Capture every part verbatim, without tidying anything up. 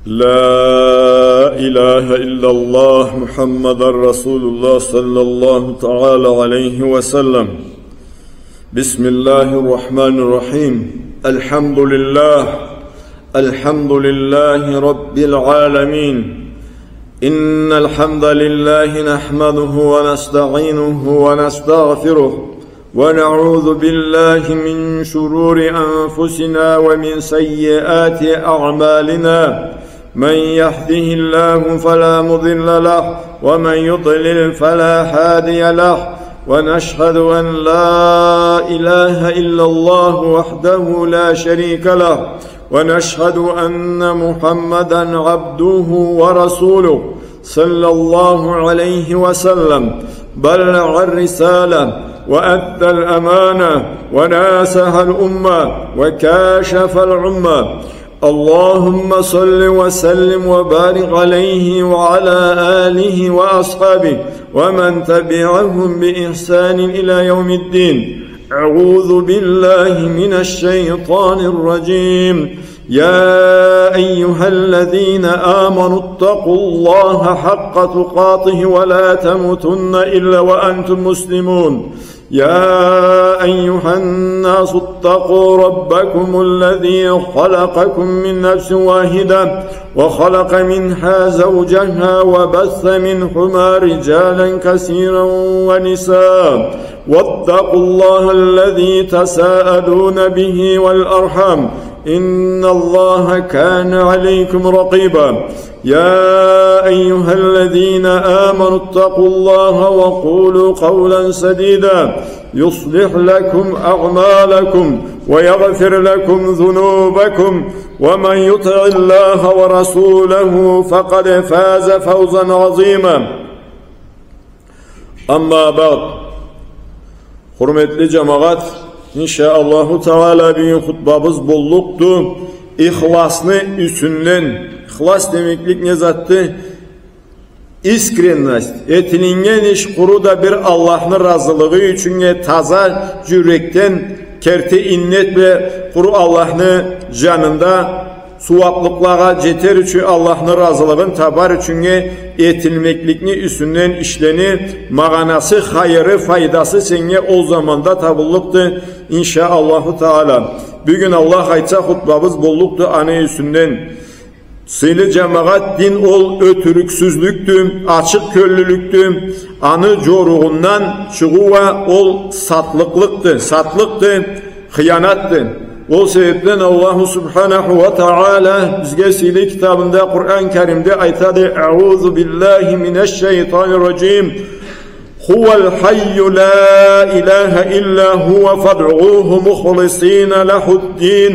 لا إله إلا الله محمد رسول الله صلى الله تعالى عليه وسلم. بسم الله الرحمن الرحيم. الحمد لله. الحمد لله رب العالمين. إن الحمد لله نحمده ونستعينه ونستغفره، ونعوذ بالله من شرور أنفسنا ومن سيئات أعمالنا. من يهده الله فلا مضل له، ومن يضلل فلا هادي له. ونشهد أن لا إله إلا الله وحده لا شريك له، ونشهد أن محمدا عبده ورسوله، صلى الله عليه وسلم، بلغ الرسالة وأدى الأمانة وناصح الأمة وكاشف العمة. اللهم صل وسلم وبارك عليه وعلى آله وأصحابه ومن تبعهم بإحسان إلى يوم الدين. أعوذ بالله من الشيطان الرجيم. يا أيها الذين آمنوا اتقوا الله حق تقاته ولا تموتن إلا وأنتم مسلمون. يا أيها الناس اتقوا ربكم الذي خلقكم من نفس واحدة وخلق منها زوجها وبث منهما رجالا كثيرا ونساء، واتقوا الله الذي تساءلون به والأرحام، إن الله كان عليكم رقيبا. يا أيها الذين آمنوا اتقوا الله وقولوا قولا سديدا، يصلح لكم أعمالكم ويغفر لكم ذنوبكم، ومن يطع الله ورسوله فقد فاز فوزا عظيما. أما بعد. Хурметли джамагъат, иншаАллаху Таала, бюгюн хутбабыз боллукъду ихласны юсюнден. Ихлас демеклик не затды? Искренность. Этилиннген иш къуру да бир Аллахны разылыгъы ючюннге, таза джюрекден, керти иннет бла къуру Аллахны джанында сууаблыкълагъа джетер ючюн, Аллахны разылыгъын табар ючюннге этилмекликни юсюнден ишлени магъанасы, хайыры, файдасы сеннге ол заманда табыллыкъды, иншаАллаху Таала. Бюгюн, Аллах айтса, хутбабыз боллукъду аны юсюнден. Сыйлы джамагъат, дин ол ётюрюксюзлюкдю, ачыкъ кёллюлюкдю, аны джоругъундан чыгъыу уа ол сатлыкълыкъды, сатлыкъды, хыянатды. Ол себебден Аллаху Субханаху уа Таала бизге сыйлы китабында, Къуран Каримде айтады: أعوذ بالله من الشيطان الرجيم. هو الحي لا إله إلا هو فادعوه مخلصين له الدين.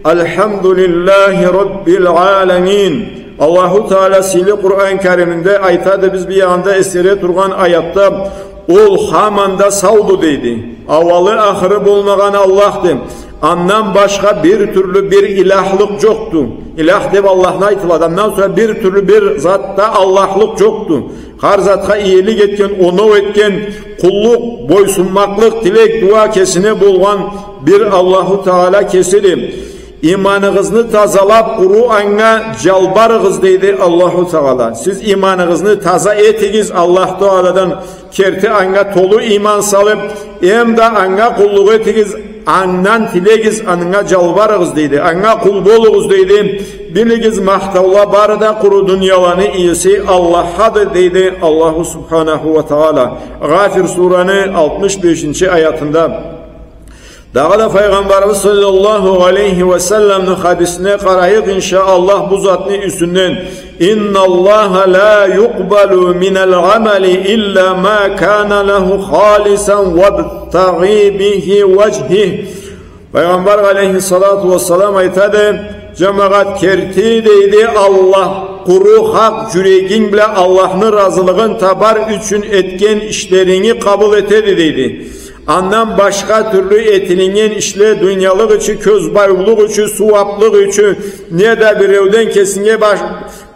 الحمد لله رب العالمين. Аллаху Таала сыйлы Къуран Кариминде айтады, биз бир янында эсгере тургъан аятда, Ол хаманда сауду, дейди. Ауалы, ахыры болмагъан Аллахды. Андан башха бир тюрлю бир илахлыкъ джокъду. Илах деб Аллахны айтылады. Андан сора бир тюрлю бир затда Аллахлыкъ джокъду. Хар затха иелик этген, оноу этген, къуллукъ, бойсунмакълыкъ, тилек, дуа кесине болгъан бир Аллаху Таала кесиди. Иманыгъызны тазалаб, къуру анга джалбарыгъыз, дейди Аллаху Таала. Сиз иманыгъызны таза этигиз, Аллаху Тааладан керти анга толу иман салыб, эм да анга къуллукъ этигиз, андан тилегиз, анга джалбарыгъыз, дейди. Анга къул болугъуз, дейди. Билигиз, махтаула бары да къуру дунияланы иеси Аллахады, дейди Аллаху Субханаху уа Таала. Гъафир сураны алтмыш бешинчи аятында. Дагъыда Пайгъамбарыбыз саллаллаху алейхи уа салламны хадисине къарайыкъ, иншаАллах, бу затны юсюнден. إن الله لا يقبل من العمل إلا ما كان له خالصا وابتغي به وجهه. Пайгъамбар алейхиссалату уассалам айтады, джамагъат, керти, дейди, Аллах къуру хакъ джюрегинг бла Аллахны разылыгъын табар ючюн этген ишлеринги къабыл этеди, дейди. Андан башха тюрлю этилиннген ишле дуниялыкъ ючюн, кёзбаулукъ ючюн, сууаблыкъ ючюн, неда биреуден кесинге баш-,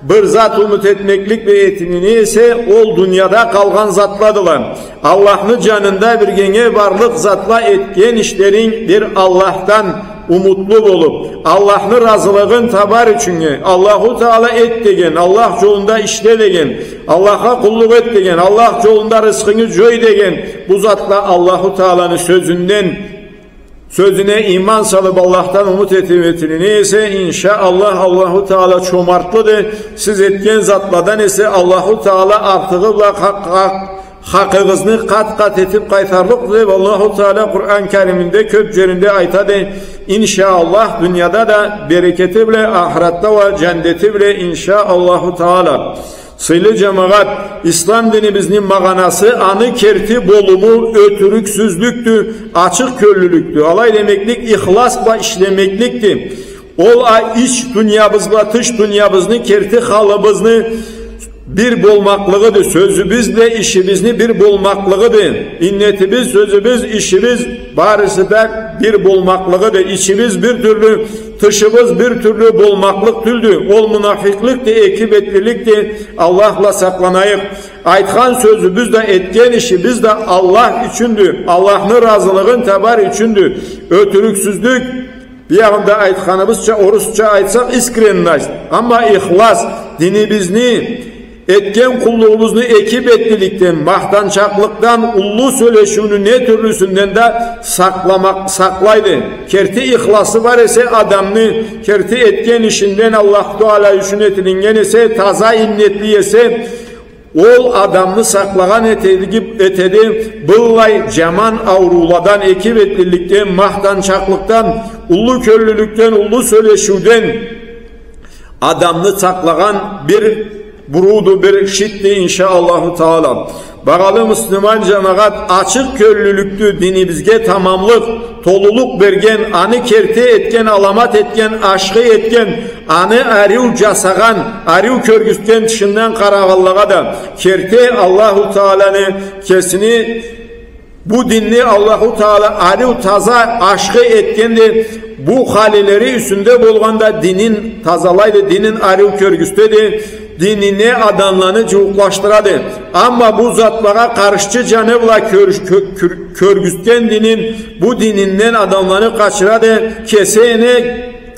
бир зат умут этмеклик бла этилине эсе, ол дунияда къалгъан затладыла. Аллахны джанында биргенге барлыкъ затла, этген ишлеринг бир Аллахдан Умутлу болуп, Аллахны разылыгъын табар ючюннге, Аллаху Таала эт деген, Аллах джолунда ишле деген, Аллахха къуллукъ эт деген, Аллах джолунда рысхынгы джой деген, бу затла Аллаху Тааланы сёзюнден, сёзюне иман салып, Аллахдан умут этип этилине эсе, иншаАллах, Аллаху Таала чомартлыды. Сиз этген затладан эсе Аллаху Таала артыгъы бла къа-, къа-, хакъыгъызны къат-къат этип къайтарлыкъды деп Аллаху Таала Къуран Кариминде кёп джеринде айтады. Иншааллах, дунияда да берекети бла, ахыратда уа джандети бла, иншаАллаху Таала. Сыйлы джамагъат, ислам динибизни магъанасы аны керти болуму ётюрюксюзлюкдю, ачыкъ кёллюлюкдю. Алай демеклик ихлас бла ишлемекликди. Ол а ич дуниябыз бла тыш дуниябызны керти халыбызны бир болмакълыгъыды, сёзюбюз бла ишибизни бир болмакълыгъыды, иннетибиз, сёзюбюз, ишибиз, барысы да бир болмакълыгъыды, ичибиз бир тюрлю, тышыбыз бир тюрлю болмакълыкъ тюлдю, ол мунафикъликди, эки бетлиликди, Аллах бла сакъланайыкъ. Айтхан сёзюбюз да, этген ишибиз да Аллах ючюндю, Аллахны разылыгъын табар ючюндю, ётюрюксюзлюк, биягъында айтханыбызча, орусча айтсакъ, искренность. Амма ихлас, динибизни, этген къуллугъубузну эки бетлиликден, махтанчакълыкъдан, уллу сёлешиуню не тюрлюсюнден да сакъламакъ, сакълайды. Керти ихласы бар эсе адамны, керти этген ишинден Аллаху Таала ючюн этилиннген эсе, таза иннетли эсе, ол адамны сакълагъан этеди, этеди быллай джаман аурууладан, эки бетлиликден, махтанчакълыкъдан, уллу кёллюлюкден, уллу сёлешиуден адамны сакълагъан бир бурууду, бир шитди, иншаАллаху Таала. Багъалы муслиман джамагъат, ачыкъ кёллюлюкдю динибизге тамамлыкъ, толулукъ берген, аны керти этген, аламат этген, ашхы этген, аны ариу джасагъан, ариу кёргюзтген, тышындан къарагъанлагъа да керти Аллаху Тааланы кесини, бу динни Аллаху Таала ариу таза, ашхы этгенди. Бу халилери юсюнде болгъанда динин тазалайды, динин ариу кёргюзтеди, динине адамланы джууукълашдырады. Амма бу затлагъа къаршчы джаны бла кёр-, кё-, кёр-, кёргюзтген динин, бу дининден адамланы къачырады, кеси эне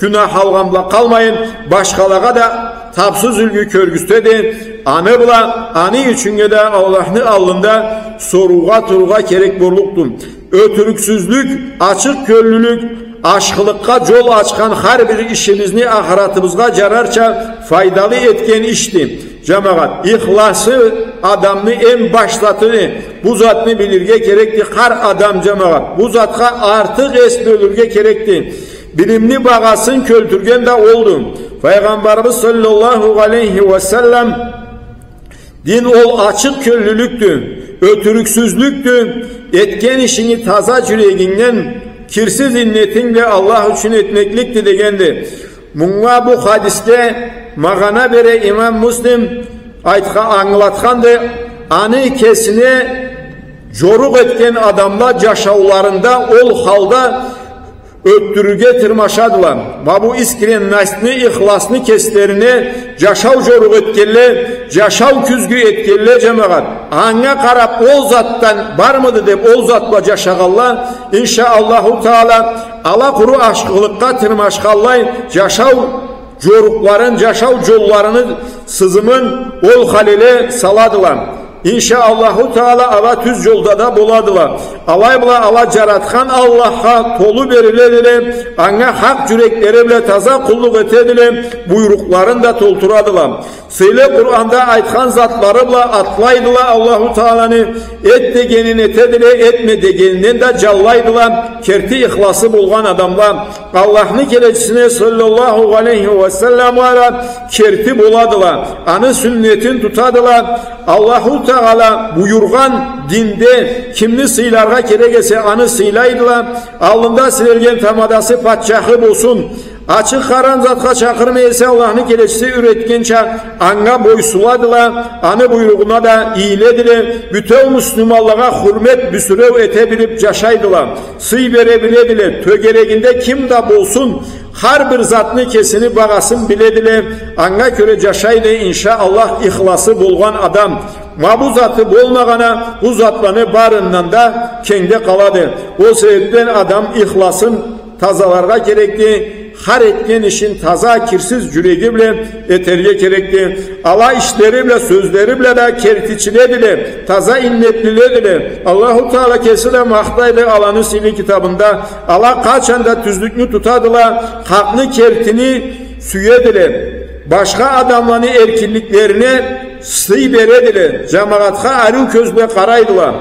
гюнах алгъан бла къалмайын, башхалагъа да тапсыз юлгю кёргюзтеди. Аны бла, аны ючюннге да Аллахны аллында соруугъа турургъа керек боллукъду. Ётюрюксюзлюк, ачыкъ кёллюлюк, ашхылыкъгъа джол ачхан, хар бир ишибизни ахыратыбызгъа джарарча файдалы этген ишди. Джамагъат, ихласы адамны эм баш затыды. Бу затны билирге керекди хар адам, джамагъат. Бу затха артыкъ эс бёлюрге керекди. Билимни багъасын кёлтюрген да олду. Файгъамбарыбыз саллаллаху алейхи ва саллам: дин ол ачыкъ кёллюлюкдю, ётюрюксюзлюкдю, этген ишинги таза джюрегингден, кирсиз иннетинг бла Аллах ючюн этмекликди, дегенди. Мунга бу хадисде магъана бере имам Муслим, айтха-, ангылатханды, аны кесине джорукъ этген адамла джашауларында ол халда ётдюрюрге тырмашадыла. Ма бу искренностьну, ихласны кеслерине джашау джорукъ этгенле, джашау кюзгю этгенле, джамагъат. Анга къарап, ол затдан бармыды деп, ол зат бла джашагъанла, иншаАллаху Таала, ала къуру ашхылыкъгъа тырмашханлай, джашау джорукъларын, джашау джолларыны сызымын ол халиле саладыла. ИншаАллаху Таала, ала тюз джолда да боладыла. Алай бла ала джаратхан Аллахха толу бериледиле, анга хакъ джюреклери бла таза къуллукъ этедиле, буйрукъларын да толтурадыла. Сыйлы Къуранда айтхан затлары бла атлайдыла Аллаху Тааланы, эт дегенин этедиле, этме дегенинден да джанлайдыла, керти ихласы болгъан адамла. Аллахны келечисине саллаллаху алейхи ва саллам уа да керти боладыла, аны сюннетин тутадыла. Аллаху Таала буюргъан динде кимни сыйларгъа керек эсе, аны сыйлайдыла. Аллында сирелген тамадасы, патчахы болсун, ачыкъ-харам затха чакъырмай эсе, Аллахны келечиси юретгенча, анга бойсуладыла, аны буйругъуна да ийиледиле. Бютеу муслиманлагъа хурмет, бюсюреу эте билип джашайдыла. Сый бере биледиле, тёгерегинде ким да болсун, хар бир затны кесини багъасын биледиле, анга кёре джашайды, иншаАллах, ихласы болгъан адам. Ма бу заты болмагъан а, бу затланы барындан да кенгде къалады. Ол себепден адам ихласын тазаларгъа керекди. Хар этген ишин таза, кирсиз джюреги бла этерге керекди. Ала ишлери бла, сёзлери бла да кертичиледиле, таза иннетлиледиле. Аллаху Таала кеси да махтайды аланы сыйлы китабында. Ала къачан да тюзлюкню тутадыла, хакъны, кертини сюедиле. Башха адамланы эркинликлерине сый бередиле. Джамагъатха ариу кёз бла къарайдыла.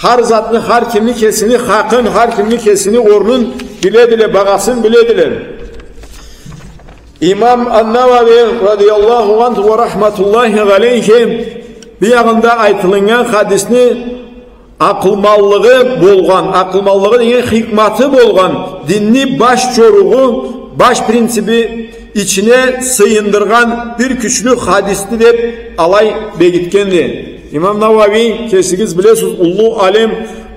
Хар затны, хар кимни кесини хакъын, хар кимни кесини орнун биледиле, багъасын биледиле. Имам Ан-Навави радияллаху анху ва рахматуллахи алейхи биягъында айтылыннган хадисни акъылманлыгъы болгъан, акъылманлыгъы деген хикматы болгъан, динни баш джоругъу, баш принциби ичине сыйындыргъан бир кючлю хадисди деп алай бегитгенди. Имам Навави, кесигиз билесиз, уллу алим,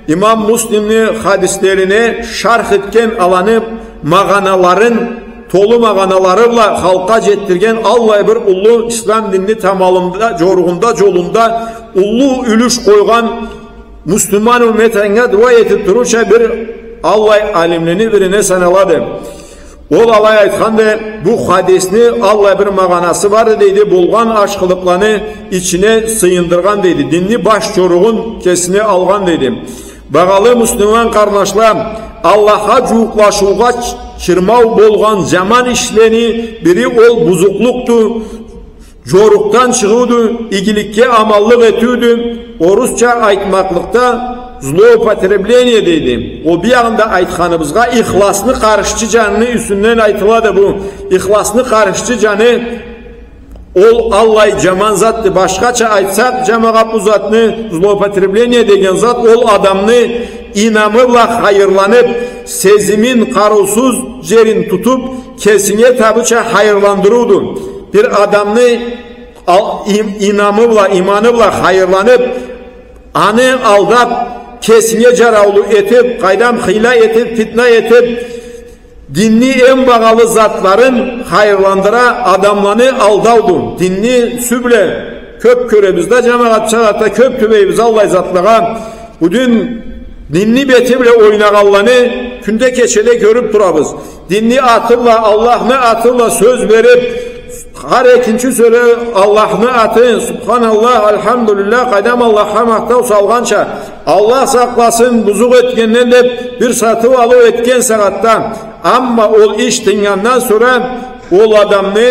Имам Муслимни хадислерине шарх этген, аланы магъаналарын, толу магъаналары бла халкъгъа джетдирген, аллай бир уллу ислам динни тамалында, джоругъунда, джолунда уллу юлюш къойгъан, муслиман умметинге дуа этип турурча бир аллай алимлени бирине саналады. Ол алай айтханды, бу хадисни аллай бир магъанасы барды, дейди, болгъан ашхылыкъланы ичине сыйындыргъан, дейди, динни баш джоругъун кесине алгъан, дейди. Багъалы муслиман къарнашла, Аллахха джууукълашыугъа ч-, чырмау болгъан джаман ишлени бири ол бузукълукъду, джорукъдан чыгъыуду, игиликге аманлыкъ этиудю, орусча айтмакълыкъда злоупотребление дейди. Ол биягъында айтханыбызгъа ихласны къаршчы джаныны юсюнден айтылады бу. Ихласны къаршчы джаны ол аллай джаман затды. Башхача айтсакъ, джамагъат, бу затны, злоупотребление деген зат, ол адамны инамы бла хайырланып, сезимин къарыусуз джерин тутуп, кесине табыча хайырландырыуду. Бир адамны ал-, им-, инамы бла, иманы бла хайырланып, аны алдап, кесине джараулу этип, къайдам, хыйла этип, фитна этип, динни эм багъалы затларын хайырландыра адамланы алдауду. Динни сюй бла кёп кёребиз да, джамагъат, чагъатда кёп тюбейбиз аллай затлагъа. Бюгюн динни бети бла ойнагъанланы кюнде, кечеде кёрюп турабыз. Динни аты бла, Аллахны аты бла сёз берип, хар экинчи сёле Аллахны аты, субханаллах, альхамдулиллах, къайдам, Аллахха махтау салгъанча, Аллах сакъласын бузукъ этгенден деп, бир сатыу-алыу этген сагъатда. Амма ол иш тыннгандан сора ол адамны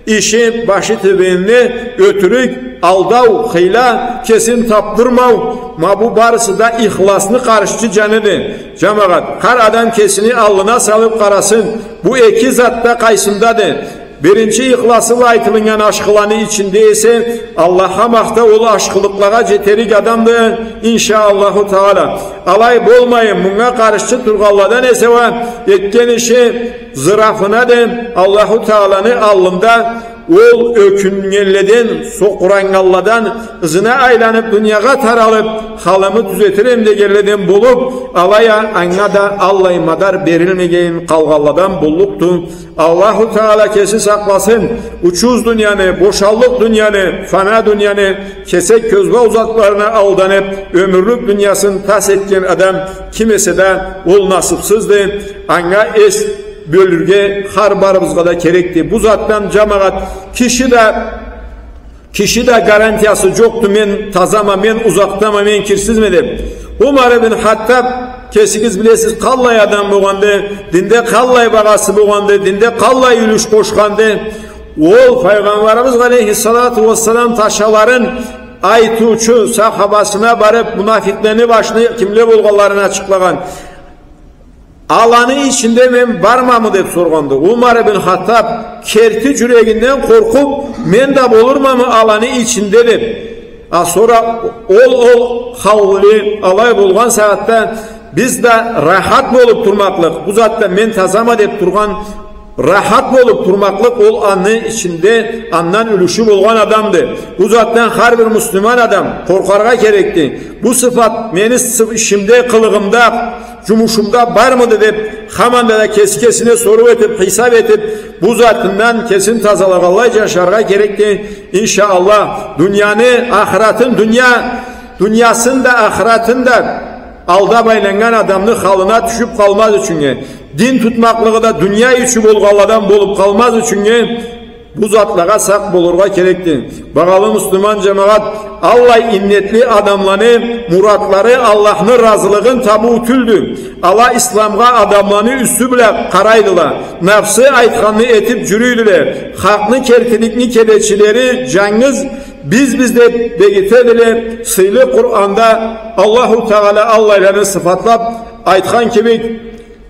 иши, башы тюбегинде ётюрюк, алдау, хыйла, кесин тапдырмау, ма бу барысы да ихласны къаршчы джаныды. Джамагъат, хар адам кесини аллына салып къарасын, бу эки зат да къайсындады? Биринчи ихласы бла айтылыннган ашхыланы ичинде эсе, Аллахха махтау, ол ашхылыкълагъа джетерик адамды, иншаАллаху Таала. Алай болмайын, мынга къаршчы тургъанладан эсе уа этген иши зырафынады, Аллаху Тааланы аллында ол ёкюннгенледен, сокъураннганладан, ызына айланып, дуниягъа таралып, халымы тюзетирем дегенледен болуп, алай а анга да аллай мадар берилмегенин къалгъанладан боллукъду. Аллаху Таала кеси сакъласын, учуз дунияны, бошаллыкъ дунияны, фана дунияны, кесек кёзбау затларына алданып, ёмюрлюк дуниясын тас этген адам ким эсе да, ол насыпсызды. Анга эс бёлюрге хар барыбызгъа да керекди. Бу затдан, джамагъат, киши да, киши да гарантиясы джокъду, мен тазама, мен узакъдама, мен кирсизме деп. Умар ибн Хаттаб, кесигиз билесиз, къаллай адам болгъанды, динде къаллай багъасы болгъанды, динде къаллай юлюш къошханды. Ол Файгъамбарыбыз алейхиссалату уассалам ташаларын айтыучу сахабасына барып, мунафикълени башыны кимле болгъанларын ачыкълагъан. Аланы ичинде мен бармамы деп соргъанды. Умар ибн Хаттаб керти джюрегинден къоркъуп, мен да болурмамы аланы ичинде деп. А сора ол, ол хауфлу, алай болгъан сагъатда биз да рахат болуп турмакълыкъ, бу затда мен тазама деп тургъан, рахат болуп турмакълыкъ, ол аны ичинде андан юлюшю болгъан адамды. Бу затдан хар бир муслиман адам къоркъаргъа керекди. Бу сыфат мени сы-, ишимде, къылыгъымда, джумушумда бармыды деп, хаманда да кеси кесине соруу этип, хисап этип, бу затындан кесин тазалагъанлай джашаргъа керекди. Иншааллах, дунияны, ахыратын, дуния, дуниясын да, ахыратын да алдап айланнган адамны халына тюшюп къалмаз ючюннге. Дин тутмакълыгъы да дуния ючюн болгъанладан болуп къалмаз ючюннге бу затлагъа сакъ болургъа керекди. Багъалы муслиман джамагъат, аллай иннетли адамланы муратлары Аллахны разылыгъын табыу тюлдю. Ала исламгъа адамланы юсю бла къарайдыла. Нафсы айтханны этип джюрюйдюле. Хакъны, кертиликни келечилери джангыз бизбиз деп бегитедиле. Сыйлы Къуранда Аллаху Тагъала аллайланы сыфатлап айтхан кибик,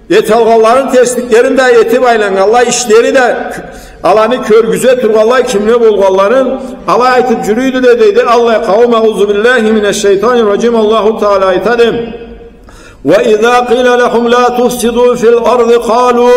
эталгъанларын, терсликлерин да этип айланнганла, ишлери да аланы кёргюзе тургъанлай кимле болгъанларын, алай айтып джюрюйдюле, дейди, аллай къауум. أعوذ بالله من الشيطان الرجيم. Аллаху Тагъала айтады: وإذا قيل لهم لا تفسدوا في الأرض قالوا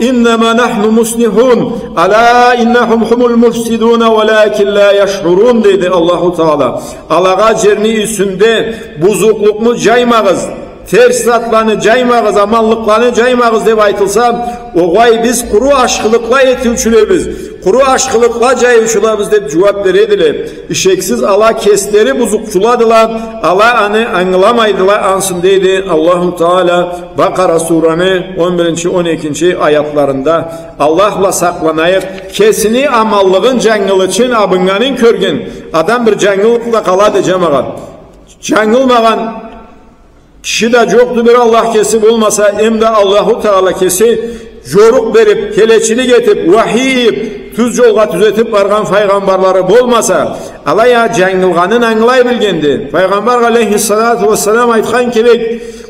إنما نحن مصلحون ألا إنهم هم المفسدون ولكن لا يشعرون, дейди Аллаху Тагъала. Алагъа джерни юсюнде бузукълукъну джаймагъыз, терс затланы джаймагъыз, аманлыкъланы джаймагъыз деп айтылса, огъай, биз къуру ашхылыкъла этиучюлебиз, къуру ашхылыкъла джайыучулабыз деп джууап бередиле. Ишексиз, ала кеслери бузукъчуладыла, ала аны ангыламайдыла ансы, дейди Аллаху Тагъала Бакъара сураны он биринчи, он экинчи аятларында. Аллах бла сакъланайыкъ, кесини аманлыгъын, джангылычын, абыннганын кёрген адам бир джангылыкъ бла къалады, джамагъат. Джангылмагъан киши да джокъду бир, Аллах кеси болмаса, эм да Аллаху Тагъала кеси джорукъ берип, келечилик этип, уахий ийип, тюз джолгъа тюзетип баргъан файгъамбарлары болмаса, алай а джангылгъанын ангылай билгенди. Файгъамбар алейхиссалату уассалам айтхан кибик: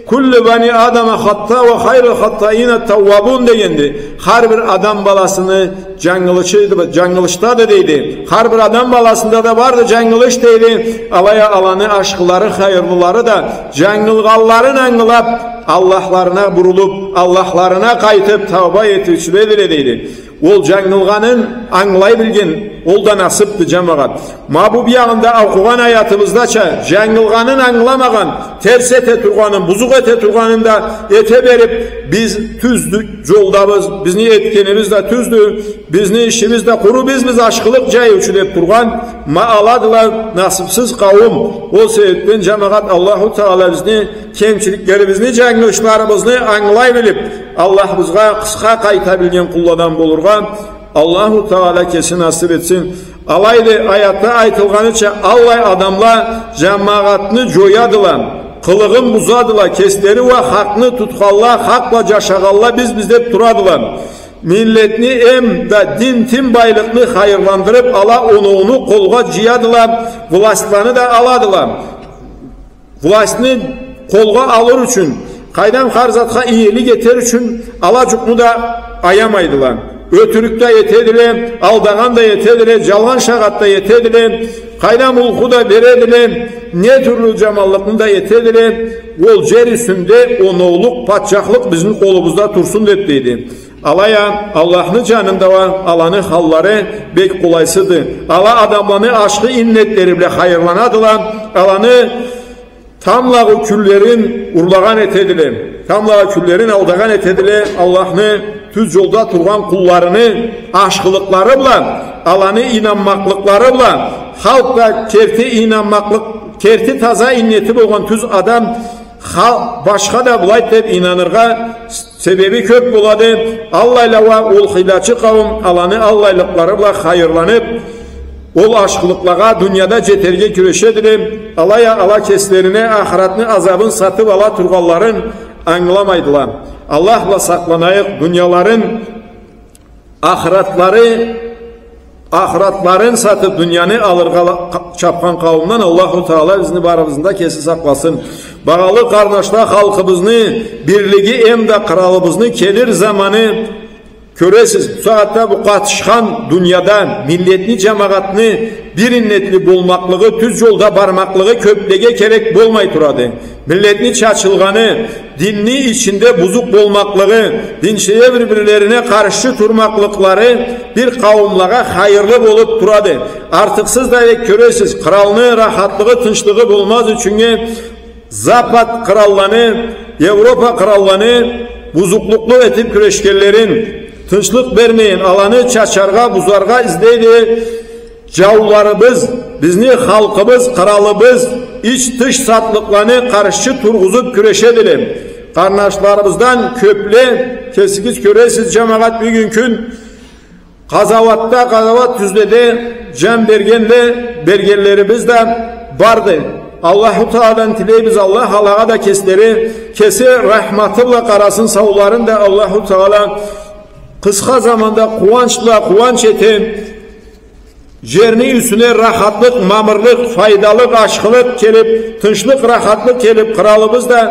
كل بني آدم خطاء وخير الخطائين التوابون, дегенди. Хар бир адам баласыны джангылычы-, джангылычдады, дейди. Хар бир адам баласында да барды джангылыч, дейди. Алай а аланы ашхылары, хайырлылары да джангылгъанларын ангылап, Аллахларына бурулуп, Аллахларына къайтып, тауба этиучюледиле, дейди. Ол джангылгъанын ангылай билген, ол да насыпды, джамагъат. Ма бу биягъында окъугъан аятыбыздача, джангылгъанын ангыламагъан, терс эте тургъанын, бузукъ эте тургъанын да эте берип, биз тюз джолдабыз, бизни этгенибиз да тюздю, бизни ишибиз да къуру, биз, биз ашхылыкъ джайыучу деп тургъан, ма аладыла насыпсыз къауум. Ол себепден, джамагъат, Аллаху Тагъала бизни кемчиликлерибизни, джангылычларыбызны ангылай билип, Аллахыбызгъа къысха къайта билген къулладан болургъа Аллаху Тагъала кеси насып этсин. Алайды, аятда айтылгъаныча, аллай адамла джамагъатны джоядыла, къылыгъын бузадыла, кеслери уа хакъны тутханла, хакъ бла джашагъанла биз, биз деп турадыла. Миллетни эм да дин, тин байлыкъны хайырландырып, ала оноуну къолгъа джыядыла, властланы да аладыла. Властны къолгъа алыр ючюн, къайдам, хар затха иелик этер ючюн ала джукъну да аямайдыла. Ётюрюк да этедиле, алдагъан да этедиле, джалгъан шагъат да этедиле, къайдам, улху да бередиле, не тюрлю джаманлыкъны да этедиле. Ол джер юсюнде оноулукъ, патчахлыкъ бизни къолубузда турсун деп, дейди. Алай а Аллахны джанында уа аланы халлары бек къолайсызды. Ала адамланы ашхы иннетлери бла хайырланадыла, аланы тамблагъы кюллерин урлагъан этедиле, тамблагъы кюллерин алдагъан этедиле. Аллахны тюз джолда тургъан къулларыны ашхылыкълары бла, аланы ийнанмакълыкълары бла, халкъ да керти ийнанмакълыкъ, керти таза иннети болгъан тюз адам Ха-, башха да былай деп ийнаныргъа себеби кёп болады. Аллайла уа ол хыйлачы къауум аланы аллайлыкълары бла хайырланып, ол ашхылыкълагъа дунияда джетерге кюрешедиле. Алай а ала кеслерине ахыратны азабын сатып ала тургъанларын ангыламайдыла. Аллах бла сакъланайыкъ, дунияларын Ахыратлары, ахыратларын сатып, дунияны алыргъа ла-, къа-, чапхан къауумдан Аллаху Таала бизни барыбызны да кеси сакъласын. Багъалы къарнашла, халкъыбызны бирлиги эмда къралыбызны келир заманы кёресиз. Бу сагъатда бу къатышхан дунияда миллетни, джамагъатны бир иннетли болмакълыгъы, тюз джолда бармакълыгъы кёплеге керек болмай турады. Миллетни чачылгъаны, динни ичинде бузукъ болмакълыгъы, динчиле бир-бирлерине къаршчы турмакълыкълары бир къауумлагъа хайырлы болуп турады. Артыкъсыз да бек кёресиз, къралны рахатлыгъы, тынчлыгъы болмаз ючюннге Запад къралланы, Европа къралланы бузукълукъну этип кюрешгенлерин, тынчлыкъ бермейин, аланы чачаргъа, бузаргъа излейди. Джауларыбыз, бизни халкъыбыз, къралыбыз ич-тыш сатлыкъланы къаршчы тургъузуп кюрешедиле. Къарнашларыбыздан кёпле, кесигиз кёресиз, джамагъат, бюгюн кюн къазауатда, къазауат тюзледе джан бергенле, бергенлерибиз да барды. Аллаху Тааладан тилейбиз, Аллах алагъа да кеслери, кеси рахматы бла къарасын, сауларын да Аллаху Таала къысха заманда къууанч бла къууанч эте, джерни юсюне рахатлыкъ, мамырлыкъ, файдалыкъ, ашхылыкъ келиб, тынчлыкъ, рахатлыкъ келиб, къралыбыз да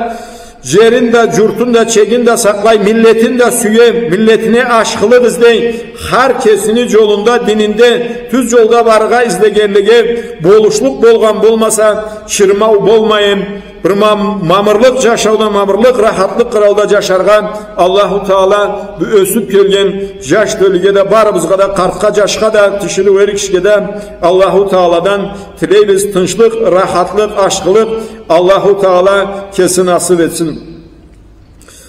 джерин да, джуртун да, чегин да сакълай, миллетин да сюе, миллетине ашхылыкъ излей, хар кесини джолунда, дининде, тюз джолда барыргъа излегенлеге болушлукъ болгъан болмаса, чырмау болмайын, бир мам-, мамырлыкъ джашауда, мамырлыкъ, рахатлыкъ къралда джашаргъа Аллаху Таала бу ёсюб келген джаш тёлюге да, барыбызгъа да, къартха, джашха да, тиширыу эр кишиге да Аллаху Тааладан тилейбиз тынчлыкъ, рахатлыкъ, ашхылыкъ, Аллаху Таала кеси насыб этсин.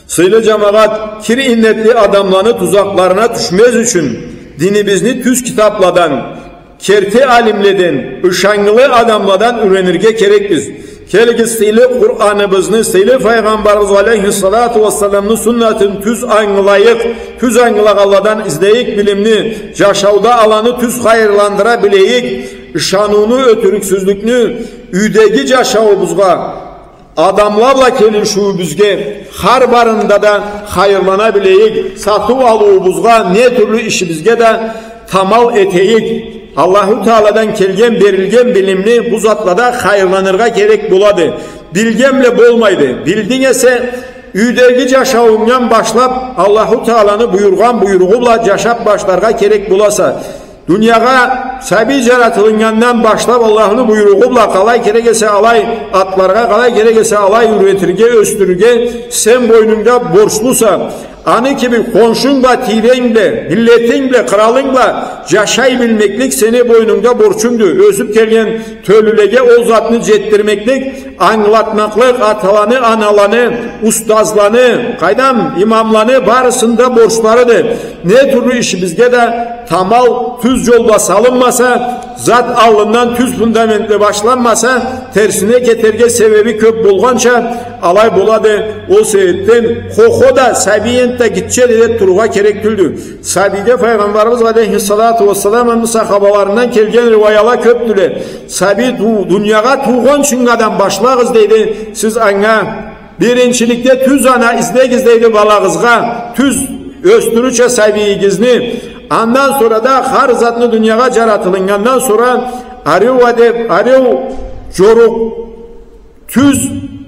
Сыйлы джамагъат, кир иннетли адамланы тузакъларына тюшмез ючюн, динибизни тюз китабладан, керти алимледен, ышаннгылы адамладан юренирге керекбиз. Келигиз, сыйлы Къураныбызны, сыйлы Файгъамбарыбыз алейхиссалату уассаламны суннатын тюз ангылайыкъ, тюз ангылагъанладан излейик билимни, джашауда аланы тюз хайырландыра билейик, ышаныуну, ётюрюксюзлюкню юйдеги джашауубузгъа, адамла бла келишиуюбюзге, хар барында да хайырлана билейик, сатыу-алыуубузгъа, не тюрлю ишибизге да тамал этейик. Аллаху Тааладан келген, берилген билимни бу затлада хайырланыргъа керек болады. Билген бла болмайды. Билдинг эсе, юйдеги джашауунгдан башлаб, Аллаху Тааланы буюргъан буйругъу бла джашаб башларгъа керек боласа. Дуниягъа сабий джаратылыннгандан башлаб Аллахны буйругъу бла къалай керек эсе алай атларгъа, къалай керек эсе алай юретирге, ёсдюрюрге сен бойнунгда борчлуса, аны кибик къоншунг бла, тийренг бла, миллетинг бла, къралынг бла джашай билмеклик сени бойнунгда борчунгду. Ёсюб келген тёлюлеге ол затны джетдирмеклик, ангылатмакълыкъ аталаны, аналаны, устазланы, къайдам, имамланы барысында борчларыды. Не тюрлю ишибизге да тамал тюз джол бла салынмаса, зат аллындан тюз фундаментле башланмаса, терсине кетерге себеби кёб болгъанча алай болады. Ол себебден хо-хо да, сабий энтда гитчеди деб турургъа керек тюлдю. Сабийде Файгъамбарыбыз алейхиссалату уассаламны сахабаларындан келген риуаяла кёбдюле. Сабий ту-, дуниягъа туугъунчунгадан башлагъыз, дейди, сиз анга. Биринчиликде тюз ана излегиз, дейди, балагъызгъа, тюз ёсдюрюрча сабийигизни. Андан сора да хар затны дуниягъа джаратылыннгандан сора ариу адеб, ариу джорукъ, тюз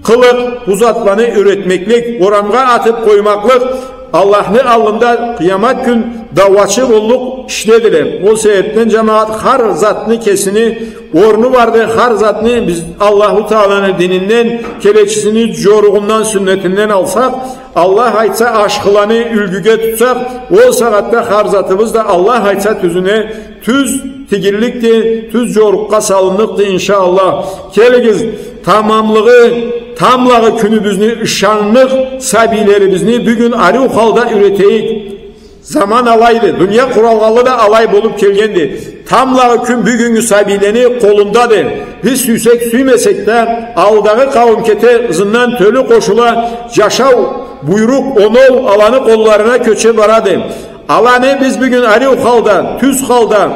къылыкъ, бу затланы юретмеклик, орамгъа атыб къоймакълыкъ, Аллахны аллында къыямат кюн дауачы боллукъ ишледиле. Ол себебден, джамагъат, хар затны кесини орну барды, хар затны биз Аллаху Тааланы дининден, келечисини джоругъундан, сюннетинден алсакъ, Аллах айтса, ашхыланы юлгюге тутсакъ, ол сагъатда хар затыбыз да, Аллах айтса, тюзюне тюз тигилликди, тюз джорукъгъа салынныкъды, иншаАллах. Келигиз, тамамлыгъы, тамблагъы кюнюбюзню ышанныкъ сабийлерибизни бюгюн ариу халда юретейик. Заман алайды, дуния къуралгъанлы да алай болуб келгенди. Тамблагъы кюн бюгюннгю сабийлени къолундады. Биз сюйсек, сюймесек да, аллыдагъы къауум кете, ызындан тёлю къошула, джашау, буйрукъ, оноу аланы къолларына кёче барады. Аланы биз бюгюн ариу халда, тюз халда,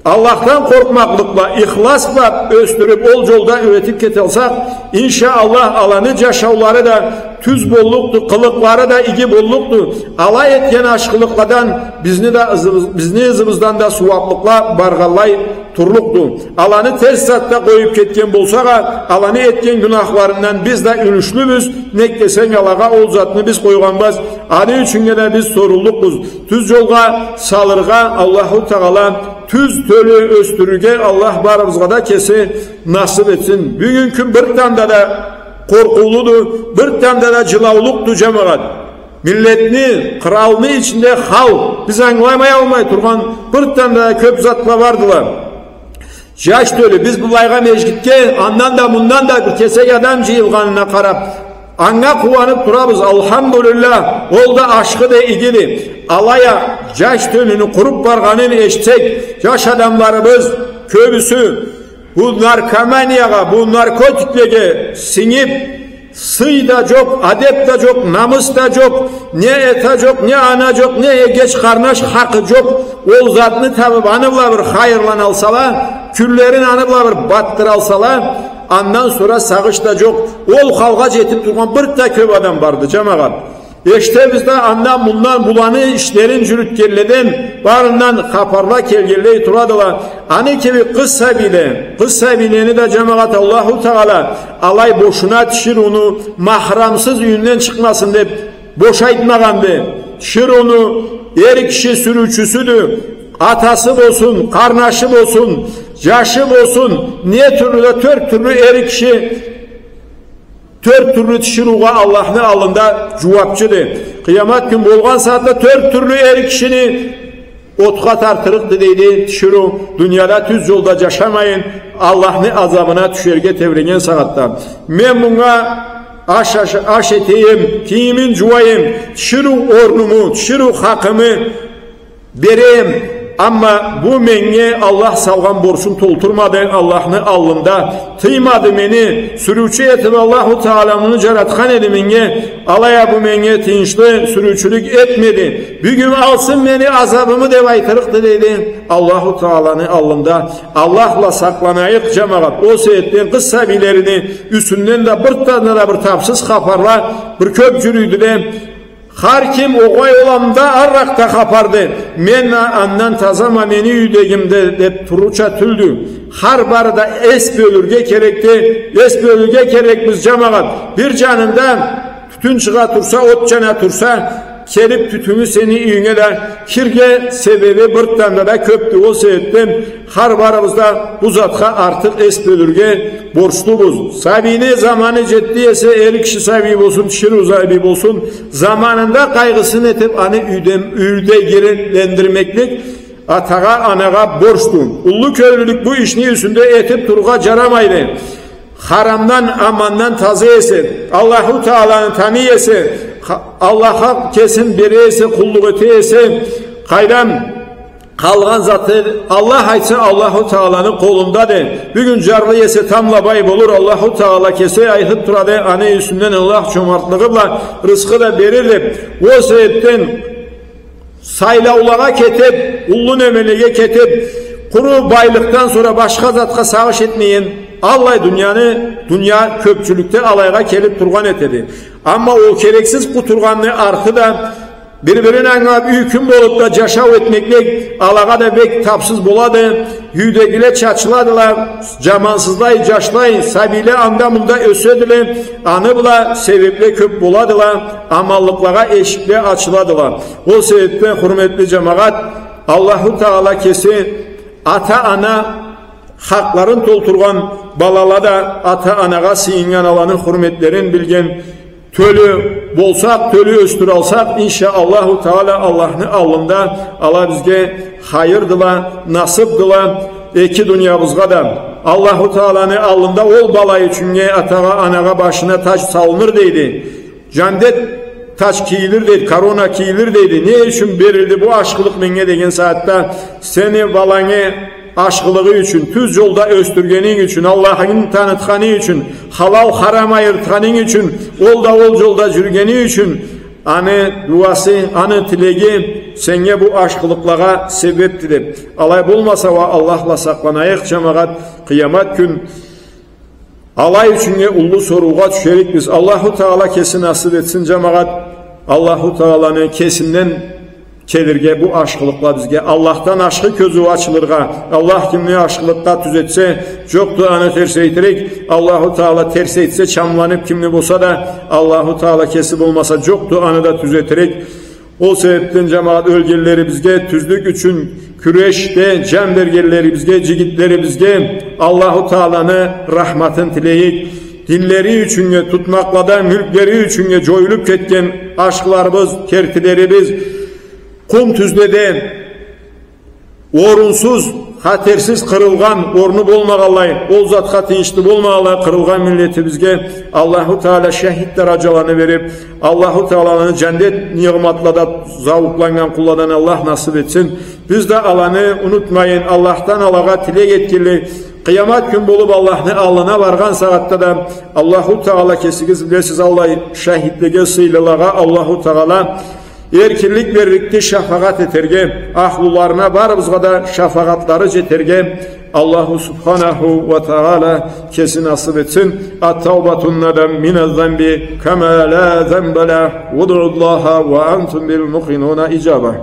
Аллахдан къоркъмакълыкъ бла, ихлас бла ёсдюрюб, ол джолда юретиб кеталсакъ, иншаАллах, аланы джашаулары да тюз боллукъду, къылыкълары да иги боллукъду. Ала этген ашхылыкъладан бизни да ызыбыз-, бизни ызыбыздан да сууаблыкъла баргъанлай турлукъду. Аланы терс затда къоюб кетген болсакъ а, аланы этген гюнахларындан биз да юлюшлюбюз, нек десенг, алагъа ол затны биз къойгъанбыз. Аны ючюннге да биз соруллукъбуз. Тюз джолгъа салыргъа Аллаху Таала, тюз тёлю ёсдюрюрге Аллах барыбызгъа да кеси насыб этсин. Бюгюн кюн бир танда да къоркъуулуду, бир танда да джылаулукъду, джамагъат. Миллетни, къралны ичинде хал, биз ангыламай алмай тургъан бир танда да кёб затла бардыла. Джаш тёлю, биз былайгъа межгитге андан да, мындан да бир кесек адам джыйылгъанына къараб, анга къууаныб турабыз, алхамдулиллах, ол да ашхыды, игиди. Алай а джаш тёлюню къуруб баргъанын эшитсек, джаш адамларыбыз кёбюсю бу наркоманиягъа, бу наркотиклеге сингиб, Сый да джокъ, адеб да джокъ, намыс да джокъ, не эта джокъ, не ана джокъ, не эгеч къарнаш хакъы джокъ. Ол затны табыб, аны бла бир хайырлана алсала, кюнлерин аны бла бир батдыра алсала, андан сора сагъыш да джокъ. Ол халгъа джетиб тургъан бир да кёб адам барды, джамагъат. Эшитебиз да, андан-мундан буланы ишлерин джюрютгенледен барындан хапарла келгенлей турадыла. Аны кибик къыз сабийле, къыз сабийлени да, джамагъат, Аллаху Таала алай бошуна тиширыуну махрамсыз юйюнден чыкъмасын деб бошайтмагъанды. Тиширыуну эр киши сюрюучюсюдю, атасы болсун, къарнашы болсун, джашы болсун, не тюрлю да, тёрт тюрлю эр киши тёрт тюрлю тиширыугъа Аллахны аллында джууабчыды. Къыямат кюн болгъан сагъатда тёрт тюрлю эр кишини отха тартырыкъды, дейди, тиширыу, дунияда тюз джолда джашамайын, Аллахны азабына тюшерге тебреген сагъатда. Мен мунга аш, аш, аш этейим, кийимин джууайым, тиширыу орнуму, тиширыу хакъымы берейим, амма бу меннге Аллах салгъан борчун толтурмады, Аллахны аллында тыймады мени, сюрюучю этиб Аллаху Таала муну джаратхан эди меннге, алай а бу меннге тыйыншлы сюрюучюлюк этмеди. Бюгюн алсын мени азабымы деб айтырыкъды, дейди, Аллаху Тааланы аллында. Аллах бла сакъланайыкъ, джамагъат. Ол себебден къыз сабийлерини юсюнден да бир танда да бир тапсыз хапарла бир кёб джюрюйдюле. Хар ким огъай ол анда арыракъда хапарды. Мен а-, андан тазама, мени юйдегим да, деб турурча тюлдю. Хар бары да эс бёлюрге керекди. Эс бёлюрге керекбиз, джамагъат. Бир джанында тютюн чыгъа турса, от джана турса, келиб тютюню сени юйюнге да кирге себеби бир танда да кёбдю. Ол себебден хар барыбыз да бу затха артыкъ эс бёлюрге борчлубуз. Сабийни заманы джетди эсе, эр киши сабий болсун, тиширыу сабий болсун, заманында къайгъысын этиб, аны юйден, юйдегилендирмеклик атагъа, анагъа борчду. Уллу кёллюлюк бу ишни юсюнде этиб турургъа джарамайды. Харамдан, амандан таза эсе, Аллаху Тааланы таный эсе, ха-, Аллахха кесин бере эсе, къуллукъ эте эсе, къайдан къалгъан заты, Аллах айтса, Аллаху Тааланы къолундады. Бюгюн джарлы эсе, тамбла бай болур. Аллаху Таала кеси айтыб турады, аны юсюнден Аллах чомартлыгъы бла рысхы да берир деб. Ол себебден сайлаулагъа кетиб, уллу немелеге кетиб, къуру байлыкъдан сора башха затха сагъыш этмейин. Аллай дунияны, дуния кёбчюлюкде алайгъа келиб тургъан этеди. Амма ол керексиз къутургъанны арты да, бир-бирин ангылаб, юй-кюн болуб да джашау этмеклик алагъа да бек тапсыз болады. Юйдегиле чачыладыла, джамансызлай, джашлай, сабийле анда-мында ёседиле, аны бла себебле кёб боладыла, аманлыкълагъа эшикле ачыладыла. Ол себебден, хурметли джамагъат, Аллаху Таала кеси ата-ана хакъларын толтургъан, балала да ата-анагъа сыйыннган, аланы хурметлерин билген, тёлю болсакъ, тёлю ёсдюралсакъ, иншаАллаху Таала, Аллахны аллында ала бизге хайырдыла, насыбдыла, эки дуниябызгъа да. Аллаху Тааланы аллында ол бала ючюннге, атагъа, анагъа башына тадж салыныр, дейди. Джандет тадж кийилир, дейди, корона кийилир, дейди. Не ючюн берилди бу ашхылыкъ меннге деген сагъатда, сени балангы ашхылыгъы ючюн, тюз джолда ёсдюргенинг ючюн, Аллахынгы танытханы ючюн, халал-харам айыртханынг ючюн, ол да ол джолда джюрюгени ючюн, аны дуасы, аны тилеги сеннге бу ашхылыкълагъа себебди деб. Алай болмаса уа, Аллах бла сакъланайыкъ, джамагъат, къыямат кюн алай ючюннге уллу соруугъа тюшерикбиз. Аллаху Таала кеси насыб этсин, джамагъат. Аллаху Тааланы кесинден келирге бу ашхылыкъла бизге. Аллахдан ашхы кёзюу ачылыргъа, Аллах кимни ашхылыкъгъа тюзетсе, джокъду аны терсейтирик. Аллаху Таала терсейтсе, чамланыб кимни болса да, Аллаху Таала кеси болмаса, джокъду аны да тюзетирик. Ол себебден, джамагъат, ёлгенлерибизге, тюзлюк ючюн кюрешде джан бергенлерибизге, джигитлерибизге Аллаху Тааланы рахматын тилейик. Динлери ючюннге, тутмакълада мюлклери ючюннге джоюлуб кетген ашхыларыбыз, кертилерибиз, къум тюзледе орунсуз, хатерсиз къырылгъан, орну болмагъанлай, ол затха тийишли болмагъанлай къырылгъан миллетибизге Аллаху Таала шахид дараджаланы бериб, Аллаху Тааланы джандет ниъматлада зауукъланнган къулладан Аллах насыб этсин. Биз да аланы унутмайын, Аллахдан алагъа тилек этгенлей, Къыямат кюн болуп Аллахны аллына баргъан сагъатда да Аллаху Тагъала, кесигиз билесиз аллай, шахидлеге, сыйлылагъа Аллаху Тагъала эркинлик берликди шафагъат этерге, ахлуларына барыбызгъа да шафагъатлары джетерге Аллаху Субханаху ва Тагъала кеси насып этсин. التوبة الندم من الذنب كما لا ذنب له، وادعوا الله وأنتم موقنون بالإجابة.